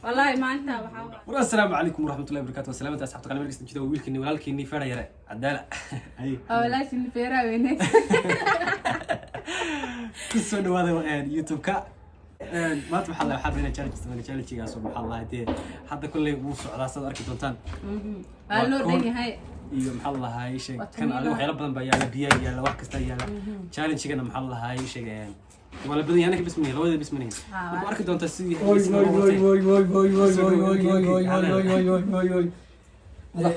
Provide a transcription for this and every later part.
Wallaahi maanta waxaa War assalaamu calaykum waraxmatullahi wabarakaatu. Wasalaamta asxaabta qalbi markasta jida wiilkiini walaalkiini fara yare cadaala. Ay. Oo walaashin feeraha weyneed. Ku soo dhawaada YouTube-ka. Maanta waxaa la waxaa rabnaa challenge sameyn, challenge-gaas oo maxaa la dee hadda kulley wuu socdaa saad arki doontaan. Waa loo dhan yahay. Iyo maxaa la lahaa sheeg Waa kan tumiina. Adiga waxyaalo badan baa yaala, biyaa yaala, wax kasta yaala. Challenge-gana maxaa la lahaa sheeg waa la badan yahay, anaka bismihi labada bismihi. Ah, marka arki doontaa sidii Oy oy oy oy oy oy oy oy oy oy oy oy oy oy oy oy.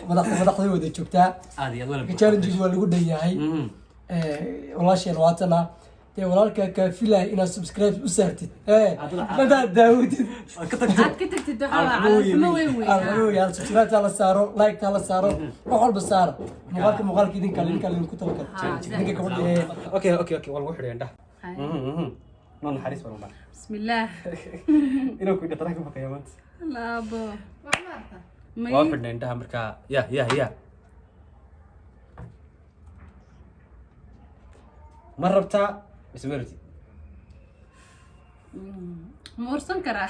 Madaxday wada joogtaa. Aad iyo aad wala. Challenge waa lagu dhan yahay. Walaasheen waatana dee walaalka kaa filaya inaad subscribe u saartid madaad daawatid. Ka tagto. Aad ka tagtid waxaa waa Alxamo weyn. calafmo weyn weyn. Alxamdulilah, subscribe ta la saaro, like ta la saaro, wax walba saara. Muuqaalka idinka idinku talakal idinka gabadha Okay, waa lagu xidhay indhaha. Noo naxariis baan u baahan. Bismillaah. Inuu ku dhaqan ka baqaya maanta. Laabo. Waa xidhnay indhaha markaa ya ma rabtaa mise ma rabtid? Ma ursan karaa?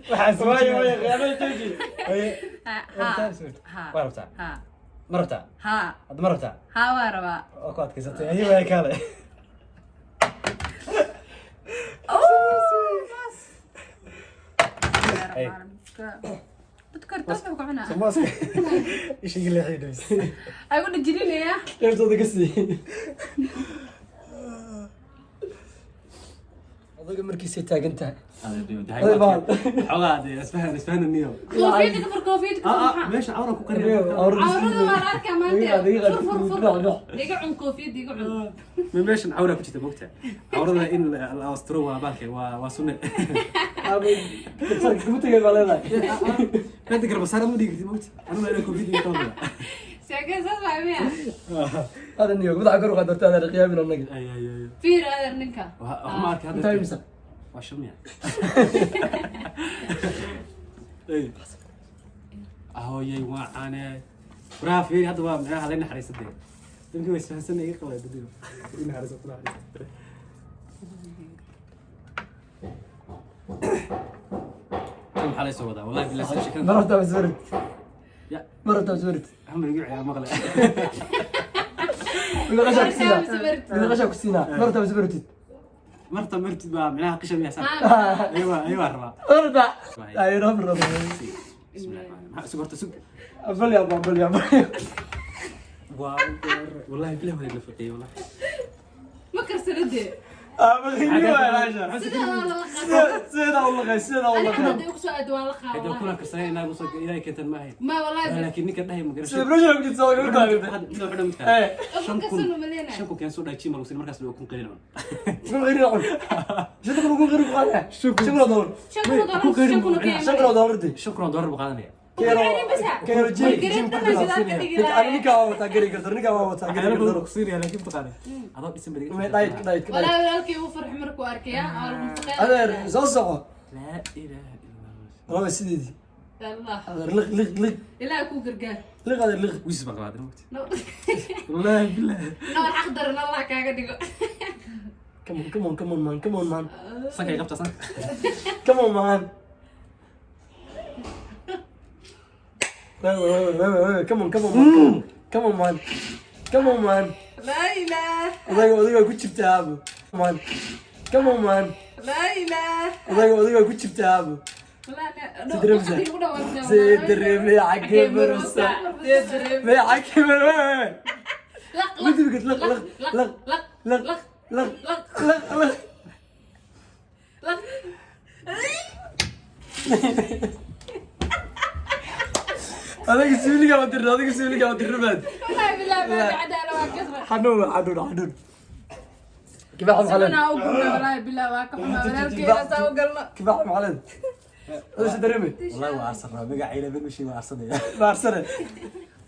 Waxaas Waayo, waayo, khiyaanada jooji. Ha. Ha. Waa rabtaa? Ha. Ma rabtaa? Ha. Hadda ma rabtaa? Ha, waa rabaa. Waa ku adkaysatay ayi waaya kaale. Ay. Dadka horta wuxuu ku cunaa. Somaaska ishiga leexii dhays. Ay ku dhajinaya. Qaybtooda ka sii odaga markiisay taagan tahay. Xogaa dee isfahan isfahan niyo. Koofiyada ka fur, koofiyada ka fur maxaa? Meesha cawra ku qariya. Cawrada waa la arkaa maanta. Fur, fur, fur. Iga cun koofiyada, iga cun. Meeshan cawra ku jirta mogta, cawrada in la asturo waa baalke, waa sunne. Kuma tegay baa leedahay. Maanta garbasaar ma dhigi kartid mogta, anigu inaan koofiyada iga qabanaya. Sheekada saas waa miya? Adan iyo madaxa kor u qaad darta adan qiyaamin annaga. Ay ay ay. Fiir adeer ninka. Wax ma arkay hadda. Intaa imisa? Waa shan miya? Ay. Ahoyay, waa caane waraha fiiri hadda waa micnaha la naxariisadee dadkii way isfahansan iga qabaa dadiba i naxariiso ku naxariisto. Tan maxaa la soo wadaa wallahi billahi sida sheekada. Ma rabtaa maswarid? Ya. Ma rabtaa maswarid? Xamar igu ciyaar maqle. Wila qashaa ku siinaa. Maswarid. Wila qashaa ku siinaa. Ma rabtaa maswarid? Marta martid baa micnaha qisha miya saa? Ha. Aywa aywa rabaa. Ma rabtaa? Ay rab rab. Bismillahi rahmaani rahiim. Sug horta, sug. Bal ya bal ya bal. Waa wallahi billahi waa la faqiyay wallahi. Ma karsana dee. Ah, ma khini waay laasha. Sidaa waa lala qaadaa. Sida u laqay, sida u Aniga laqay. hadda igu soo aado waan la Hadda qaadaa. kulan karsanay inaa usoo ilaahay keentan ma ahayn. Ma wallahi. Laakiin ninka dhahay ma garasho. Sida brosha ku jirta oo taagantay. Hadda wuxuu dhan midka Shan 5,000 kun maleynayo. 5,000 keen soo dhahay jim lagu markaas loo kun qalin. Ku qiri cun. Sida ku qiri ku qaada. $5,000. $5,000, 5,000 oo keen. $5,000 di. $5,000 buu qaadanaya. Keero. Keero jim. Wargarin dhan sidaa ka dhigi lahaa. Ani ninka waa wataa gari karto, ninka waa wataa gari Waxyaalo badan karto. ku siinaya laakiin taqaanay adoo dhisan badig. Ma diet diet. Wallaahi walaalkay wuu farxay markuu arkaya oo lagu nafaqeyn. Adeer soo soco. Laa ilaaha illa allah. Laba sideedii. Allah. Adeer liq liq liq. Ilaahay kuu gargaar. Liq adeer liq. Wiis baan qabaa waqti. No. Wallahi billahi. Nool xaq daran Allah kaaga dhigo. Come on, come on, come on man, come on man. Sanka ay qabtaa sanka. Come on man. Wait, wait, wait, wait, wait, wait. Come on, come on man. Come on man. Come on man. Laa ilaah. Odayga ku jirta aabo. Man. Come on man. Laa ilaah. Odayga ku jirta aabo. Wallaahi Sidee igu dhawaaqday. Sidee xagee marusa? Sidee Mee xagee marusa? Laq. Mid laq laq laq laq laq laq laq laq laq laq. Laq. Adiga suuliga waa dirna, adiga suuliga waa dirna baad. Wallaahi billahi ma cadaala waa kasra. Xanuun xanuun xanuun. Kibaax macalin. Sunaa u gubna wallaahi billahi waa ka xumaa walaalkeyga saa u galno. Kibaax macalin. Adiga si dareemay. Wallahi waa arsanaa magacayna mid mishii waa arsanaya. Baarsane.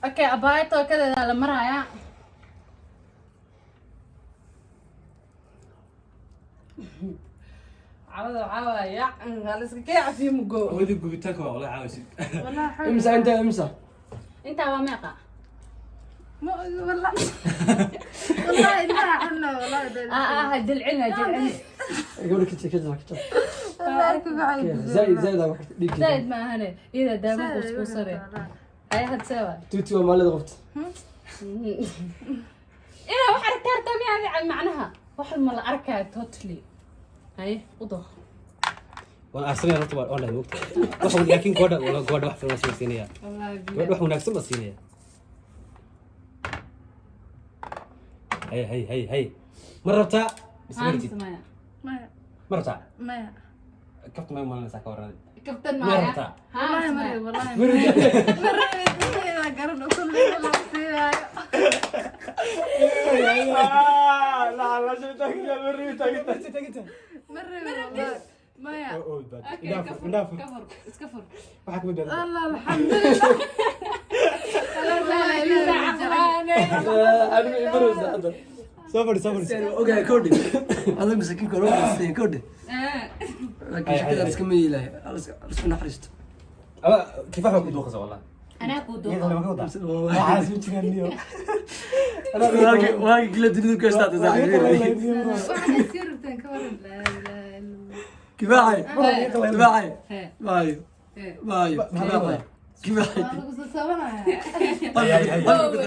Okay, abaayo tookadeeda la marayaa. Cawada waxaa waaye haliska kee cafiyo mugo. Wadi gubitaanka waa wallahi caawisid. Wallaahi. Imsa inta imsa. Intaa waa meeqa? Ma ogi wallah. Wallahi indhaha cunna wallahi. Ah ah, dilcina dilcina. Gabadha ka jir, ka jir, ka jir. Wallahi kibaaxay. Zaid zaid aa wax dhiig. Zaid ma ahane iyada daama kuuskuusane. Ay had sewa. Tuuti waa maalida qofta. Inaa wax aragtaa hartaa miyaa macnaha wax ma la arkaya totally. Haye u doq. Waan aarsanaya horta, waa online mogta wax, laakiin gabadha gabadha wax fiican baan siinaya. Wallahi. Gabadha wax wanaagsan baan siinaya. Hay hay hay hay, ma rabtaa mise ma rabtid? Maya. Maya. Ma rabtaa? Maya. Kafta may malanaysaa, ka warran? Kabtan. Ma Maya. rabtaa? Wallahi Maya. mare, wallahi ma rabid. Inaa garan ukun la siinaayo. Ma rabid wallahi. Maya. Okay, ka fur, ka fur, iska fur. Waxaa kuma daadan. Allah, alxamdulillah. Wallahi ilaahay jecel. Aniga imaraysa hadda. Soo fadhi, soo fadhi. Ogahay kordhi. Adag masaakiinka loo qasteen kordhi. Laakiin shakada iskama yeelahay. Isku naxariisto. Ama kifax baa ku duuqaysa wallah. Anaa kuu Iyada duuqa. lama ka wadaa. Waxaas ma jiraan niyo. Waagi kila dunida ku haystaata saaxiib. Waxaad sii rabteen ka waran, laa ilaaha illa Allah. Kibaaxay. Kibaaxay. Hee. Maayo. Hee. Maayo. Kibaaxay. Kibaaxay. Waa lagu sasabanayaa.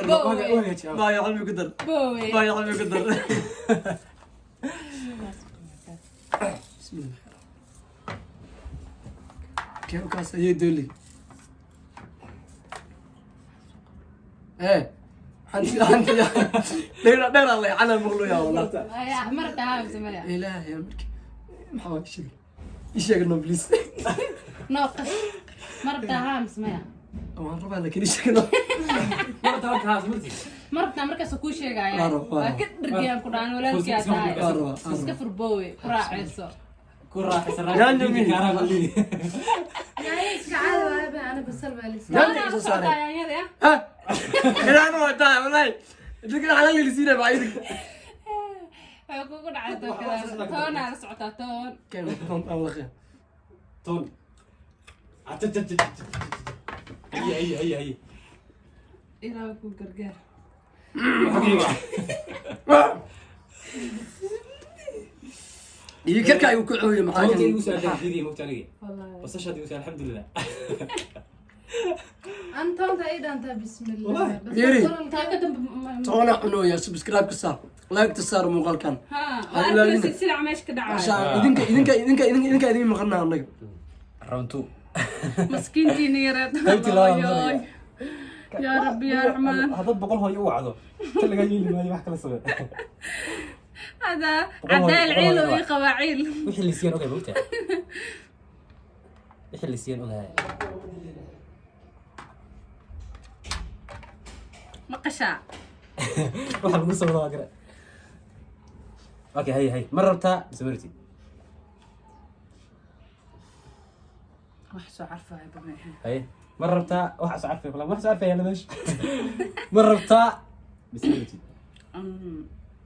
Bowe, bowe. Maayo qalbi ku dar. Bowe. Maayo qalbi ku dar. Bismillah. Kee kaas ayay dooli. Eh. Hanti hanti. Dheer dheer alle cana maqluya wallah. Maya, ma rabtaa mise maya? Ilaahay markii maxaa waa sheeg. Ii sheeg no please. No qas. Ma rabtaa haa mise maya? Waan rabaa laakiin ii sheeg no. Ma rabtaa horta haa mise ma rabtid? Ma rabtaa markaas kuu sheegaya. Waa rabaa, waa Waa ka dhargiyaan ku dhahan walaalkii aa tahay. Waa rabaa, waa Iska rabaa. fur bowe, ku raacayso. Ku raaxaysa. Yaanyo mi. Yaani iska caadi waaye ba, ana basal baa la siiyey. Yaanyo Anaa isu la socotaa saaray. yaanyada ah. Ha? Inaan waa tahay wallahi. Idinka xalal lisiina baa idin. Waxay kugu dhacay toon toonaa la socotaa toon. Keen toon aan laqeen. Toon. Haye haye haye haye. Ilaahu kuu gargaar. Iyo karka ayuu ku cooyay maxaa Toontii kan. igu soo diiday mogta aniga. Wallahi. Basashaad igu soo, alxamdulillah. An toonta ay dhaantaa, bismillah. Wallahi. Basal Yeri. Taa ka dambe Toona cunooya, subscribe ka saar. Like ta saar muuqaalkan. Ha, Ha waa ilaalina. arkaysa silac meesha ka dhacaya. Ashaan idinka idinka idinka idinka idinka idin maqanaa annaga. Round 2. Maskiintiina yareed. Qaybtii labaad Oy, oy. Yaa Rabbi yaa Raxmaan. Haddaad 100 hooyo u wacdo, ta laga yeeli maayo, wax kala samee. Hada Boqol hooyo, cadaal 100 ciil hooyo oo ii qabaa ciil. Wixii la siiyeen ogahay mogta. Wixii la siiyeen ogahay. Maqashaa. Waxa lagu soo wadaa gara. Okay, hay hay, ma rabtaa mise ma rabtid? Wax soo carfaya bamee. Hay, ma rabtaa? Waxa soo carfaya kula, wax soo carfaya la meesha. Ma rabtaa mise ma rabtid?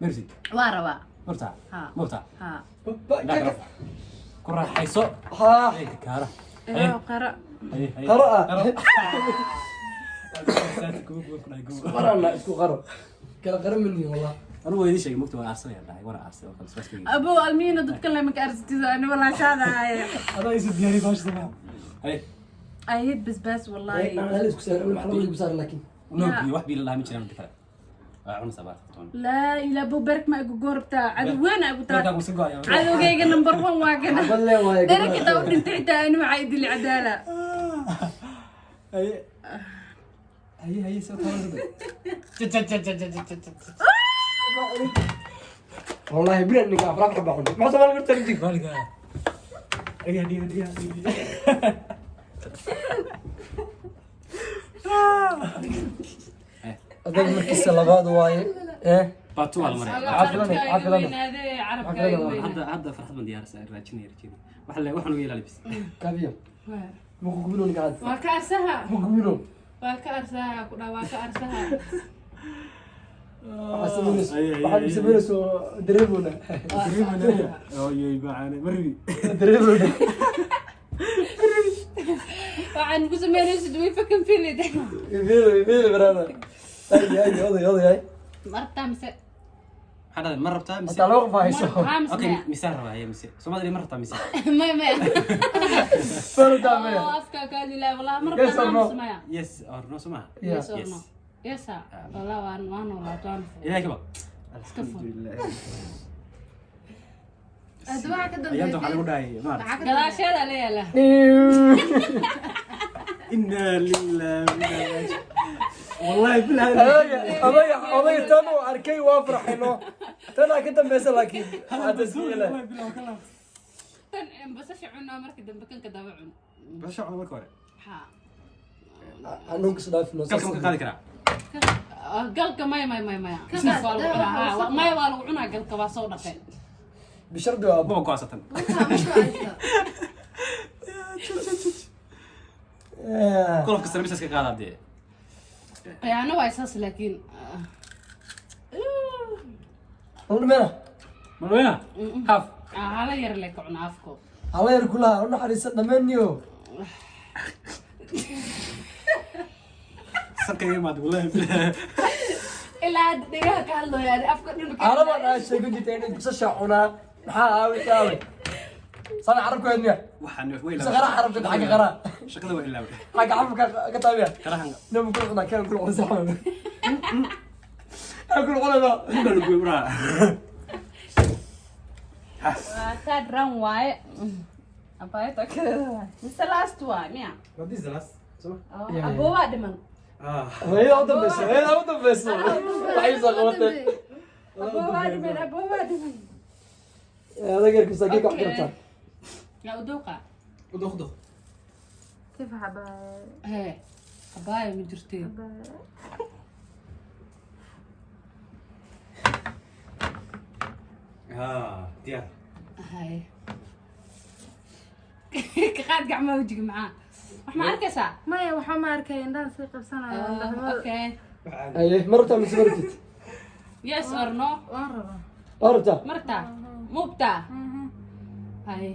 Ma rabtid? Waa rabaa. Ma rabtaa? Ha. Ma rabtaa? Ha. Ku raaxayso. Ha. Hey, kaara. Ilaahu qara. Hay hay. Qaro ah. Qaro. Qarana isku qaro. Kala qaro minni wallah. Anigu waa idiin sheegay mogta, waan aarsanaya dhahay, waan aarsanay oo kale basbaaskayga. Abow almiina dadka lema ka arsatido ani walaashaada. Adaa isu diyaariyay baasha sama. Hay. I hate basbaas wallahi. Hal isku saar, maxaa lagu saar laakiin. No biyo, wax biyo la lahaa ma jiraan midda kale. Waa cunaysaa baarta toon. Laa ilaa bow berk ma igu goorabtaa cadow weyn igu Markaa taa. wuu si go'ayaa. Cadowgayga number one waa kana. Balle waaye. Derek xitaa u dhintay xitaa ani waxaa i dili cadaala. Haye. Haye haye, soo taban. Wallahi bilan ninka afraad ka baxun. Maxaa Soomaali ku tarjig? Waliga. Dhiga dhiga dhiga dhiga. Adag markiisa labaad waaye. Eh. Baatu waa la maraya. Caafimaad, caafimaad. Weynaadee carabka iga Hadda weynaadee. Hadda farxad baan diyaarsan, raajinaya raajinaya. Waxa la waxaan uga ilaali bis. Kabiya. Muku gubino ninka had. Waa ka arsaha. Muku gubino. Waa ka arsaha ku dhaa, waa ka arsaha. Waxaa sameynayso. Waxaad sameynayso dareemona. Ooyey macaane marwi. Dareemona. Waxaan ku sameynaysid way fucking feel it. Feel feel brother. Ay, ay, oday, oday, ay. Ma rabtaa mise? Maxaa dhahday? Ma rabtaa mise? Hataa laba qof hayso. Haa mise Okay, maya? mise rabaa haye mise. Soomaalida ma rabtaa mise? Maya, maya. Ma rabtaa maya? Oo, afka kaa dilaa wallah. Ma Yes rabtaa or haa no? mise maya? Yes or no, soo maha? Yeah. Yes or Yes. no? Yes ah. Wallah waan noolaad, waan furay. Ilahay ka baq. Iska fur. Hadda waxaa ka dambeeya. Ayaanta waxaa lagu dhahay maarata. Waxaa ka dambeeya. Gadaasheeda la yaala. Inna lillahi wa inna ilaihi raaji'uun. Wallahi billahi. Odayga, odayga, odayga tan uu arkay waa farxayno. Tanaa ka dambeysa laakiin. Hadda iska ilaah. Wallahi billahi waa ka laabtay. Tan basasha cunaa, markii dambe kanka daba cun. Basasha cuna marka hore. Ha. Xanuunka is dhaafino. Galka ma ka qaadi karaa? Galka maya, maya, maya, maya. Ka Galka waa lagu qaad, cunaa. waa Haa, maya, waa lagu cunaa galka, waa soo dhaqay. Bishardi waa. Maba go'ansatan. Waxaa ma ku haysta. Qolofka sare misaas ka qaadaa dee. Khiyaano waa isaas laakiin. Mena. Malweyna? Half. Hala yar le ka cuna afko. Hala yar kulaha, u naxariista dhammaanniyo. Sanka iga imaad wallahi billahi. Ilaa hadda dhegaha ka hadlooya afka dhan ka. Carabaan aa sheegan jirtay inay basasha cunaa. Maxaa aaway aaway? Sana carabku hayd miya? Waxaan way Mise qaraha carabka, xagga qaraha. Shaqada waa ilaaway. Xagga carabka ka taabiya. Qarahan. Namu kula cunaa, kala kula cunaa saxan. Aan kula cunaa. Inta lagu waraa. Waa third round waaye. Abaayo takadeeda waaye. Mise last waaye miya? What is the last? Soo? Yeah, Aboobaa dhiman. Ah. Hooyada u dambeyso, hooyada u dambeyso. Waxay soo qabatay. Aboobaa dhiman, aboobaa dhiman. Adag yarkiisa kii ka wax kartaa. Yaa uduuqa. Uduq uduq. كيف حبايب؟ Hee. Abaayo ma jirtee. Ah, diyaar. Haye. Ka qaad gacmaha wejiga maxaa? Wax ma arkaysaa? Maya, waxaa ma arkay, indhaha sii qabsanaya. Okay. Aye, ma rabtaa mise ma rabtid? Yes or no? Waan rabaa. Waa rabtaa? Marta. Mubta. Haye.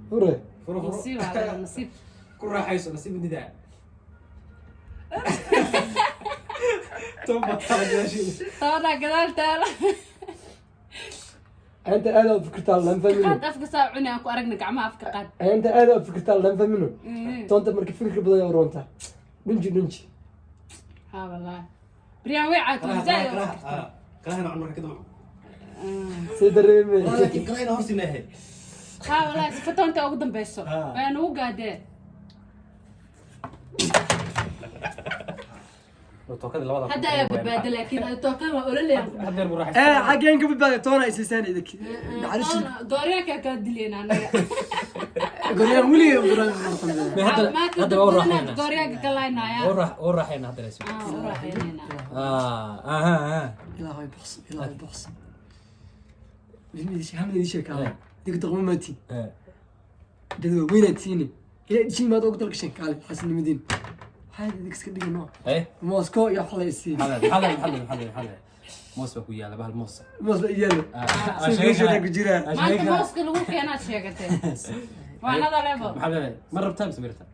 Fure. Furo furo. Nasiib waa leedahay, nasiib. Ku raaxayso nasiib nidaa. Toba taala gadaashiisa. Toona gadaal taala. Inta aad u fikirtaa lan fahmino. Qaad afka saa cuni aan ku aragna, gacmaha afka qaad. Inta aad u fikirtaa lan fahmino. Toonta marka fikir badan ayaa roonta. Dhunji dhunji. Haa wallahi. Brian way caatay zaid. Qarahana cun marka kadib. Sii dareemay. Laakiin qarahana hor siinaahe. Haa wallahi, sifa toonta ugu dambeyso. Waa nagu gaadee. Tookada labada. Hadda ayaa badbaada laakiin hada tookan waa ololaya. Haddeer buu raaxaysan. Eh, xaggeen ka badbaaday toona isiisaan idink. Naxariis. Gooryaankaa kaa dileen anaga. Goryaan weligay goryaan martan. Hadda hadda waa u raaxaynaa. Gooryaanka ka laynaya. Waa u raaxaynaa hadda laysu. Ah, u raaxaynayna. Ah, aha, aha. Ilaahay boqs, ilaahay boqs. Hamid hamid idin sheekaa. Dig dhaqmo maati. Dad waaweyn tiini. Ilaa dishin maad ugu dalgashan kaale xasinimadiin. Waxaa idin iska dhigano. Eh? Moscow iyo wax la isiin. Maxaa leedahay? Maxaa leedahay? Maxaa leedahay? Maxaa leedahay? Moos baa ku yaala, bahal moos. Moos la iyaalo. Ah, Si sheegay sheega ku jira. Maanta mooska lagu keenaad sheegatay. Waa another level. Maxaa leedahay? Ma rabtaa mise ma rabtaa?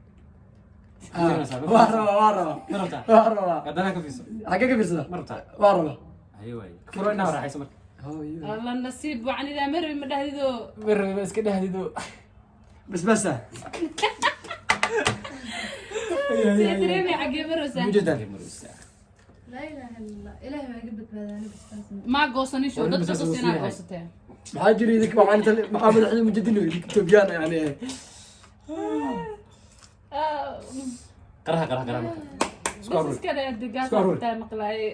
Waa rabaa, waa rabaa. Ma rabtaa? Waa rabaa. Haddana ka fiirso. Xagee ka fiirsada? Ma rabtaa? Waa rabaa. Haye waaye. Furo inaa raaxayso marka. Hooyo. Allah nasiib wacan idaa marwi ma dhahdido. Ma rabaa iska dhahdido. Basbaasa. Sida dareemay xaggee marwasa. Mujeedaan. لا اله الا الله، الهي ما iga badbaadaani basbaas. Ma goosanin show, dadka Basbaas tus wuu inaad siinahay. goosatee. Maxaa jira idinka waxaan inta maxaa madaxda mujadin idinka Etoobiyaan yani. Qaraha qaraha qaraha marka. Isku Bas aruuri. iska daa degaas Isku aruuri. taa maqlaaye.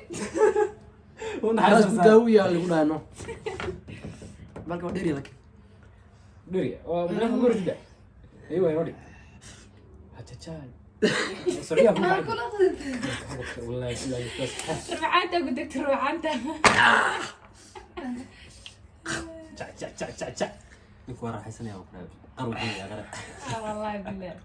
U Taas naxariisanaysaa. daawiya lagu dhahno. Balka waa dheer laakiin. Dheri, waa madaxa gurida. Haye waaye, noo dhig. Hajajaay. Sariya ku Maxaa dhacay. kula qadintay? Wallahi billahi basbaas. Ruuxaanta ku degta ruuxaanta. Jac jac jac jac jac. Ninku waa raaxaysanaya waa ku dhahay. Qar wuxuu yahay qara. Ah wallahi billah.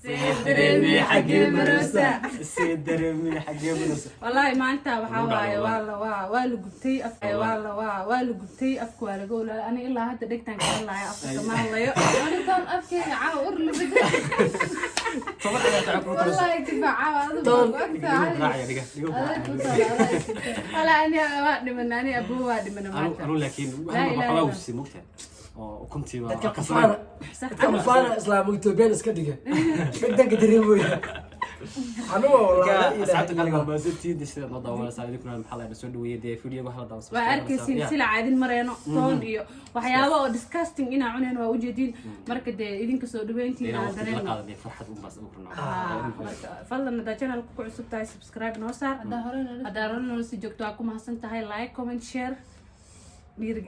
Dareemi xagee maroosa. See dareemi xagee maroosa. Wallaahi maanta waxaa Lagu dhacdo waaye wallahi. waa la waa la gubtay afka, waa la gubtay afka, waa laga olaalay. Aniga ilaa hadda dhegtaan ka hadlaaya, afka kama hadlayo. Anitaan afkeyga caawa ur la bedel. 10 ayaa tahay ku taraysa. Wallahi kifaa caawa adigu agta Dhigo raacaya, dhiga dhigo. Adag ku taala. Walaa ani waa dhiman, ani abuu waa dhimana Anu maanta. anu laakiin Laa waxaan ilaaha waxaa illa. wusii mugtahay oo ukuntii baa Dadka ka saray. qufaana, dadka qufaana islaam Ethiopian iska dhiga, dhegtanka dareemoya anuga wallaahi. Asxaabta kale waa baasantiin sida noo daawanaysaa idinkuna. Maxaa la soo dhaweeyay dee video waxa la daawan. Waa arkaysiin sila caadin mareyno, toon iyo waxyaabo oo disgusting inaa cuneen waa ujeediin. Marka dee idinka soo dhaweyntiin inaan aan waqti la dareeno. qaadanay farxad un baas ugu runaa. Marka fadlan haddaa channelka ku cusub tahay, subscribe noo saar. Haddaa hore nala Haddaa hore noola sii joogto, waa ku mahadsan tahay. Like, comment, share, dhiiri.